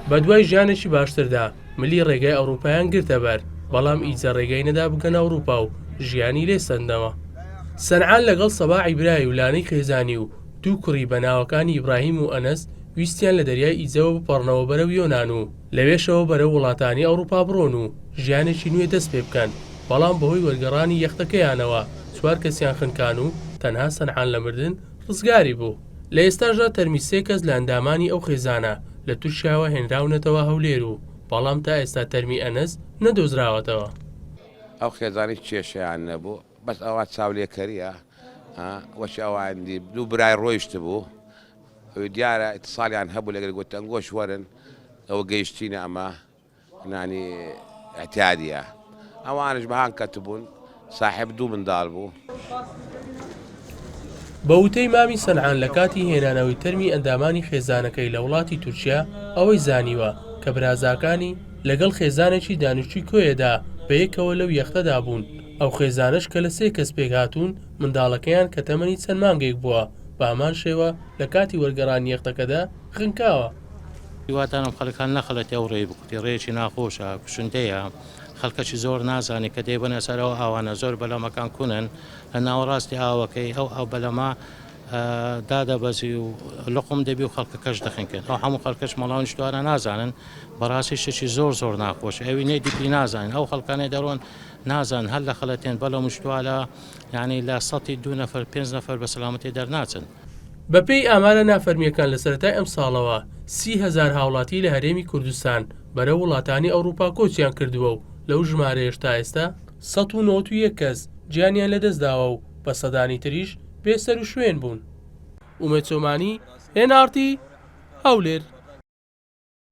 بەدوای ژیانێکی باشتردا ملی ڕێگای ئەوروپایان گرتە بەر، بەڵام ئیجە ڕێگای نەدا بگەنە ئەوروپا و ژیانی لێ سەندنەوە. سەنعان لەگەڵ سەباحی برای و لانەی خێزانی و دوو کوڕی بە ناوەکانی ئیبراهیم و ئەنەس ویستیان لە دەریای ئیجەوە بپەڕنەوە بەرەو یۆنان و لەوێشەوە بەرەو وڵاتانی ئەوروپا بڕۆن و ژیانێکی نوێ دەست پێ بکەن، بەڵام بەهۆی وەرگەڕانی یەختەکەیانەوە چوار کەسیان خنکان و تەنها سەنعان لە مردن ڕزگاری بوو. لە ئێستاشدا تەرمی سێ کەس لە ئەندامانی ئەو خێزانە لە تورکیاوە هێنراونەتەوە هەولێر و بەڵام تا ئێستا تەرمی ئەنەس نەدۆزراوەتەوە. ئەو خێزانە هیچ کێشەیان نەبوو بەس ئەوە چاولێکەریە وەکی ئەوان دی دوو برای ڕۆیشتبوو ئەوی دیارە ئیتساڵیان هەبوو لەگەر گوت ئەنگۆش وەرن ئەوە گەیشتینە ئەمە نانی ئیعتیادیە ئەوانش بەهان کەتبوون ساحێب دوو منداڵ بوو. بە وتەی مامی سەنعان لە کاتی هێنانەوەی تەرمی ئەندامانی خێزانەکەی لە وڵاتی تورکیا ئەوەی زانیوە کە برازاکانی لەگەڵ خێزانێکی دانیشتووی کۆیەدا بەیەکەوە لەو یەختەدا بوون، ئەو خێزانەش کە لە سێ کەس پێکهاتوون منداڵەکەیان کە تەمەنی چەند مانگێک بووە بە هەمان شێوە لە کاتی وەرگەڕانی یەختەکەدا خنکاوە. هیوادارم خەڵک هەڵنەخەڵەتێ ئەو ڕێی بکوتێ، ڕێیەکی ناخۆشە، کوشندەیە، خەڵکەکی زۆر نازانێ کە دەیبەنە سەر ئەو ئاوانە، زۆر بەلەمەکان کونن لە ناوەڕاستی ئاوەکەی ئەو ئاو بەلەمە دادەبەزی و لقم دەبی و خەڵکەکەش دەخنکێن، ئەو هەموو خەڵکەش مەڵاو نیشتوانە نازانن، بەڕاستی شتێکی زۆر زۆر ناخۆشە، ئەوی نەیدیبی نازانن، ئەو خەڵکانەی دەڕۆن نازانن هەر لە خەڵەتێن بەلەم و شتوالە یانی لە سەتی دوو نەفەر پێنج نەفەر بە سەلامەتی دەرناچن. بەپێی ئامارە نافەرمییەکان لە سەرەتای ئەمساڵەوە 30 هەزار هاوڵاتی لە هەرێمی کوردستان بەرەو وڵاتانی ئەوڕوپا کۆچیان کردووە و لەو ژمارەیەش تا ئێستا 191 کەس گیانیان لەدەستداوە و بە سەدانی تریش بێسەروشوێن بوون. ئومێد چۆمانی، ئێن ئاڕ تی، هەولێر.